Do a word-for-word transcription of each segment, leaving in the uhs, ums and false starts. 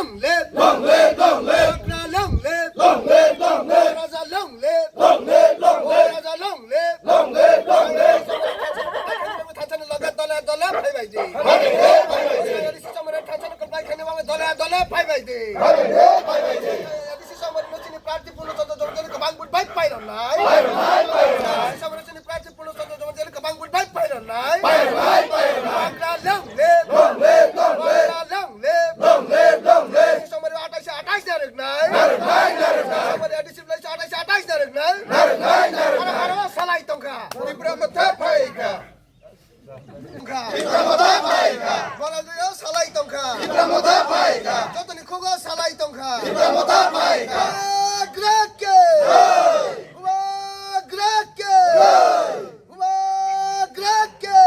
Long live! Long live! Long live! Bagra long live! Long live! Long live! Maharaja long live! Long live! Long live! Maharaja long live! Long live! Long live! Thansani loge dole dole phaibai di. Phaibai di, phaibai di. Samare thansani kwplai khani bagwi dole dole phaibai di. Phaibai di, phaibai di. Samare no chini prarthi Purno Chandra Debbarmani kwbang vote bai pairwnai. Pairwnai, pairwnai. Samare chini prarthi Purno Chandra Debbarmani kwbang vote bai pairwnai. Pairwnai, pairwnai. Bagra long live. Long live, long live. Bagra long live. Long live, long live. Samare atais atais narwknai. Narwknai, narwknai. Samare A D C place atais atais narwknai. Narwknai, narwknai. Aro, aro salai tongkha. Tipra Motha phaikha. Tongkha. Tipra Motha phaikha. Borok salai tongkha. Tipra Motha phaikha. Jotoni khugo salai tongkha. Tipra Motha phaikha. Bagra ke. Bagra ke. Bagra ke.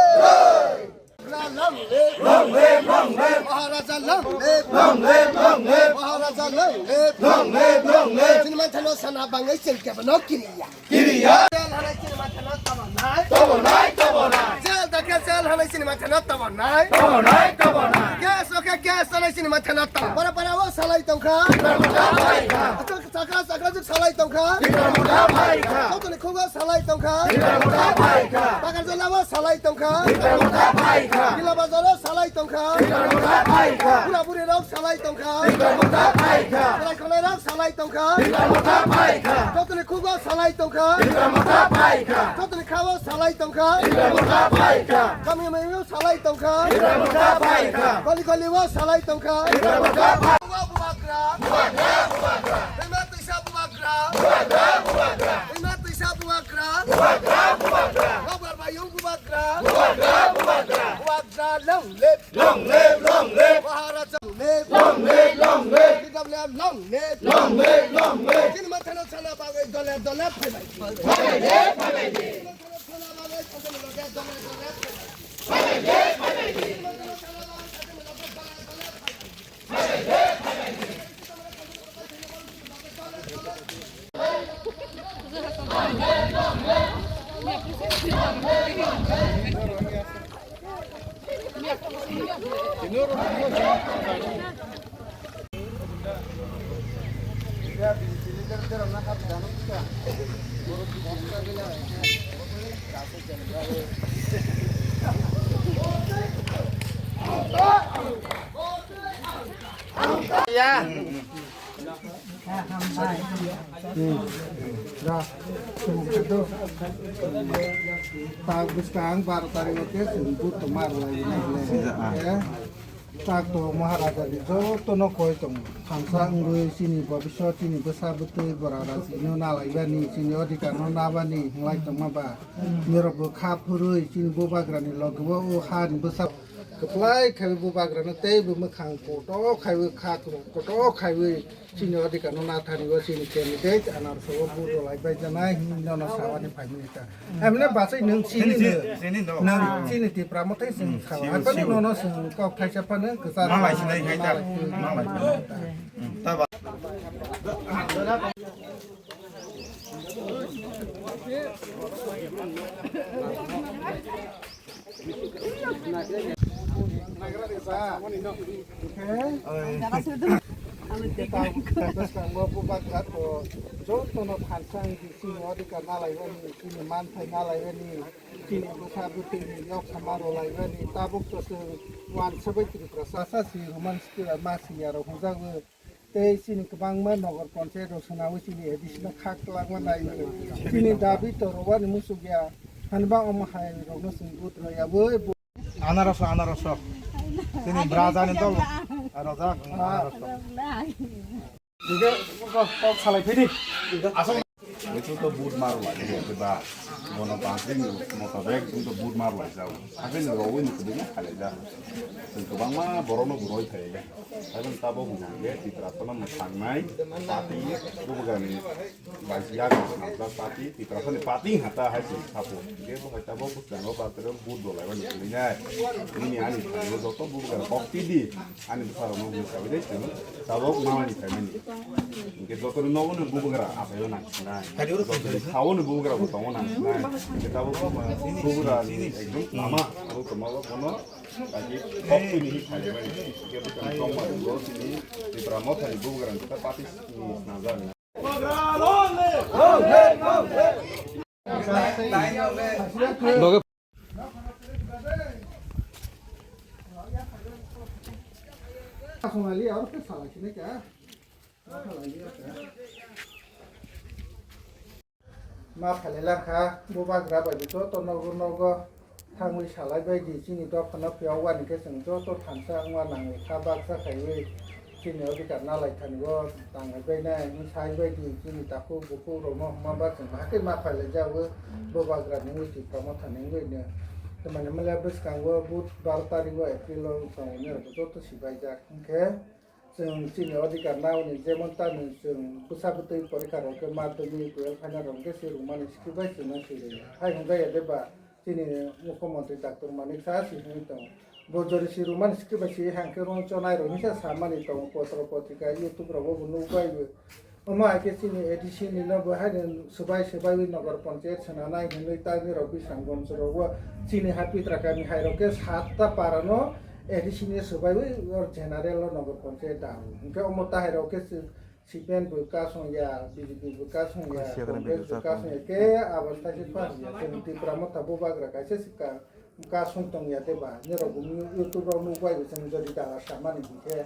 Long live, long live. Maharaja long live. Long live, long live. Maharaja long live. Long live, long live. Chini manthano sana bangwi chwng kebo no kiriya. Kiriya. Jail hanai chini manthano tamo nai. Tamo nai, tamo nai. Jail dakhe jail hanai chini manthano tamo nai. Tamo nai, tamo nai. Gas okhe gas hanai chini manthano tamo. Para para o salai tongkha. Tamo nai, tamo nai. Chakra chakra juk salai tongkha. Tipra Motha phaikha. Jotoni khugo salai tongkha. Tipra Motha phaikha. Bagarjala o salai tongkha. Tipra Motha phaikha. Gila Bazar o salai tongkha. Tipra Motha phaikha. Bura buri rok salai tongkha. Tipra Motha phaikha. Belai khonai rok salai tongkha. Tipra Motha phaikha. Jotoni khugo salai tongkha. Tipra Motha phaikha. Jotoni khao salai tongkha. Tipra Motha phaikha. Kami kami o salai tongkha. Tipra Motha phaikha. Goli goli o salai tongkha. Tipra Motha phaikha. Bubagra. Bubagra, bubagra. Hima tisa bubagra. Bubagra, bubagra. Hima tisa bubagra. Bubagra, bubagra. Bubagra bayung bubagra. Bubagra, bubagra. Bubagra long live. Long live, long live. Maharaja long live. Long live, long live. T W M long live. Long live, long live. Chini manthano sana bagwi dole dole phaibai. Phaibai de, phaibai de. Chini manthano sana bagwi dole dole phaibai. Phaibai de, phaibai de. Ya. Tak bwskang baro tarikh o khe chwng vote tongma rwlai nai le. Tak to Maharaja ni joto no koi tong thansa wngwi chini bobiswt chini bwsa bwtwi bwra rajino nalaibani chini odhikar no nabani hinlai tongma ba. Nirok bo kha phurwi chini bubagra ni loge o o ha ni bwsa kwplai khaiwi bubagra no tei bo mwkhang kotor khaiwi kha kotor khaiwi chini odhikar no nathani o chini candidate anarso o vote rwlai bai janai hinwi nono sawani phaimani ta. Emne bachai nwng chini chini, no. Chini no. Nwng chini Tipra Motha chwng sawa. Chini, haphano chini. Nono chwng kok thaisa phano kwchar. Malai sinai khai ta. Malai. Ta ba. Jotono thansa chini odhikar nalaibani, chini manthai nalaibani, chini bwsa bwtwini yok sama rwlaibani, tabuk to chwng uansugwi Tripura sasa si Roman script ma singya rok hwnjagwi. Tei chini kwbangma nogor panchayat rok swnawi chini A D C no kha kwlangma nai. Chini dabi to rwani muchuk ya. Hanba omo hai rokno chwng vote rwya bwi. Anaros, anaros. Chini brajani dol. Rojak, anaros. Dike kok, kok salai phidi. Asal. Itu to vote mar lai, ba. Bono bangkri motabek itu vote mar lai jao. Akhirnya rawi ni kedua kali dah. Kwbangma borokno bo roi thai. Haibang tabok hwnka hwnkhe Tiprasano mwthangnai party bubagrani bai yago swnamjak party, Tiprasani party hata hai se sapo. Hwnkhe bo hai tabok bwskango bathroom vote dolaimani kwrwinai. Nini ani thani joto bubagra kok tidi ani bwsarokno hwnwi sawi de chwng tabok mamani phaimani. Hwnkhe jotoni nogo nwng bubagra achaio nangsinai. Jotoni sao nwng bubagra bo tongo nangsinai. Hwnkhe tabok bubagrani ekdom lama abo tongma bono Kok sini hi thani bai, ke bukan kong ma dulu sini, di Brahmo thani bukan kita pati sini snazar. Loge. Ma phailai langkha, bubagra bai joto nogo nogo thangwi salai bai di, chini dophano phiyok wani khe chwng joto thansa wngma nangwi kha baksa khaiwi chini odhikar nalai thani o tanglai bai nai, wng sai bai di, chini takhuk bukhuk rokno hwnma ba chwng bahai khe ma phailai jago, bubagra ni wngwi Tipra Motha ni wngwi no. Tamani manya bwskango buth baro tarikh o April o tongo, nini rok joto sibai jak hwnkhe. Chwng chini odhikar nauni, jemon tamni chwng bwsa bwtwi porikha rok khe madhyamik, twelve final rok khe se rwmani script bai chwngno swirwi hai hwnjaya de ba chini mukhyamantri doctor Manik Saha si hwnwi tongo. Bo jori si rwmani script bai si hangkhe rwng chonai rok hwnsa samani tongo, potro potrika, YouTube rogo bo nukbai bo. Omo hai khe chini A D C ni no bo haino swbai swbaiwi nogar panchayat swnanai hwnwi tamni rok bisram gomso rogo chini ha Pitra kami hai rok khe satta para no A D C ni swbaiwi or general o nogar panchayat da. Hwnkhe omo tahai rok khe si-, C P M bo kasong ya, B J P bo kasong ya, Congress bo kasong ya, khe aboni thaisik phan ya. Chwng Tipra Motha bubagra kaisa si ka, kasong tong ya de ba, nirok bo YouTube rok nukbai bo chwng jodi dala samani hwnkhe.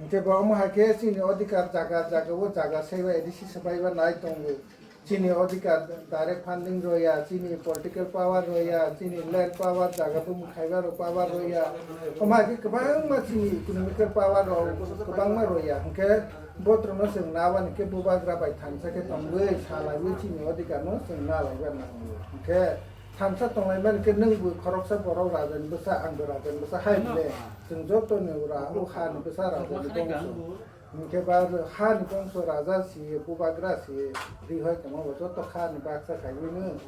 Hwnkhe bo omo hai khe chini odhikar jaga jaga o jaga saiba A D C swbaiba nai tongo. Chini odhikar direct funding rwya, chini political power rwya, chini land power, jaga bumung khaiba rok power rwya. Omo hai khe kwbangma chini economical power rok kwbangma rwya. Hwnkhe botrokno chwng nabani khe bubagra bai thansa khe tongwi salaiwi chini odhikar no chwng nalaiba nango. Hwnkhe thansa tonglaimani khe nwng bo khoroksa borok rajani bwsa, ang bo rajani bwsa hai hwnle chwng joto ni ura o ha ni bwsa rajani bongso. Hwnkhe ba hani bongso raja si, bubagra si, rihoi tongma bo joto hani baksa khaiwi no.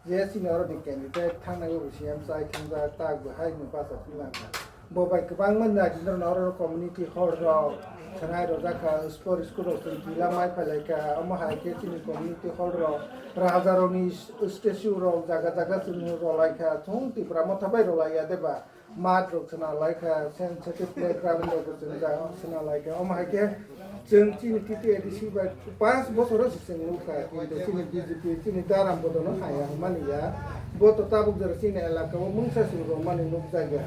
Je chini oro ni candidate thangnai bo C M chai thangjak, tak bo hai no bacha philangkha. Bo bai kwbangma nai dinro no oro community hall rok thwnai rojak kha, sport school rok chwng tila mai phai lai kha. Omo hai khe chini community hall rok raja rok ni statue rok jaga jaga chwng rw lai kha. Chwng Tipra Motha bai rw lai ya de ba? Mat rok swnam lai kha, sensitive playground rok bo chwng ja-, swnam lai kha. Omo hai khe chwng chini T T A D C bai panch bochor o se chwng nukha, kintu chini B J P, chini Daram bodo no haya hwnmani ya. Bo to tabuk jora chini elaka o mungsa se rwmani nukjak ya.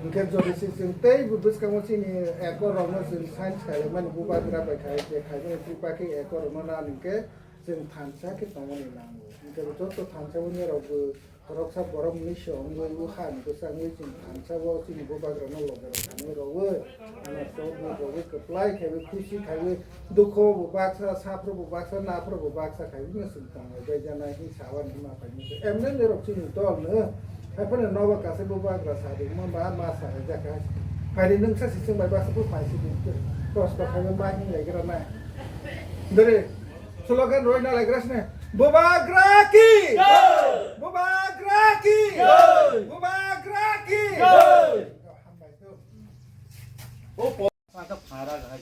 Hwnkhe jodi se chwng tei bo bwskango chini ekor rok no chwng sign khaimani bubagra bai khai je khaimani twi pakhe ekor rok no nani hwnkhe chwng thansa khe tongmani nango. Hwnkhe bo joto thansa o nirok bo Khoroksa borok mwnwi se wngwi o ha ni bwsangwi chwng thansa o chini bubagrano loge rok thangwi rwui, ano chobwi rwui kwplai khaiwi khusi khaiwi dukho bo baksa, saphuru bo baksa, naphuru bo baksa khaiwi no chwng tonglai bai janai hwnwi sa wani ma phaimani. M L A rok chini dol no, haiphano nobar kaisa bubagra sa rwma ba ma sa rwjak hai. Phaidi nwngsa se chwng bai baksa bo phaisi di, kosto khaiwi ma hinglai gra nai. Dere, Slogan roi na lai grasne. Bubagra ki! Jai! Bubagra ki! Jai! Bubagra ki! Jai! Aka phara ga hai.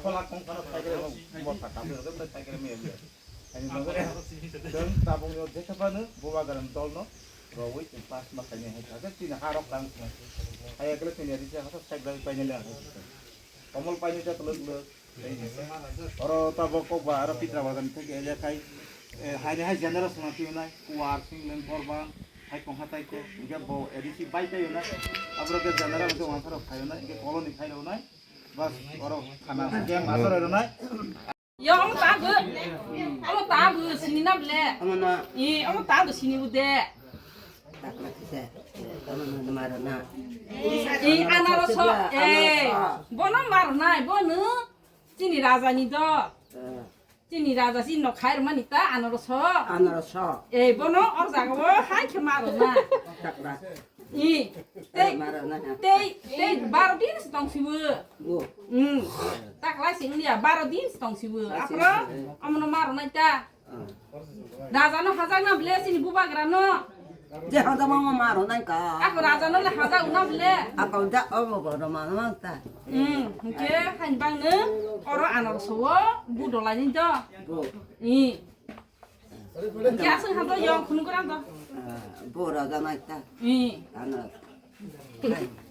Khola kong khana thai kre mo, mo ta ta mo ta thai kre me ya. Ani mo. Dan tabung yo dekha panu, bubagra dol no. Roi tin pas ma kani hai. Ada tin harok tang. Hai akle tin ya di sa ha thai kre pai ne le. Komol pai ne ta tuluk luk. Oro tabok kok ba aro Pitra Bazar ni theke eja khai, eh, haini hai general sona tiyonai, kuar, singleng, korbang, hai kong hatai ko, hingke bo A D C bai tayonai, aboro ke general ke wansaro khayonai, hingke colony khairoknai, bas oro khana hingke masor ronai. Yo, omo ta bo, omo ta bo, sini na ble. Omo na. I, omo ta bo, sini ude. Takla kisa, eh, tamo no maro na. Eh, anaroso, eh, bono maro nai, bono chini raja ni do. Eh. Chini raja si no khair mani ta anaroso. Anaroso. Eh, bono or jaga o hai khe maro na. Takla. I, tei, maro na. Tei, tei baro din si tong sibu. Bo. Hmm. Takla sing dia baro din si tong sibu. Apro, eh, amono maro nai ta. Ah. Raja no hajak na ble sini bubagra no. Je hajak ma ma maro nai ka. Ako raja no le hajak na ble. Ako ja obo bo ro ma ma ta. Hmm, hingke hain bang no oro anor so o budo lai ni do. Bo. I. Hingke asung hajak yong khunu gram do. Ah, bo raja nai ta. I. Ano. Hai.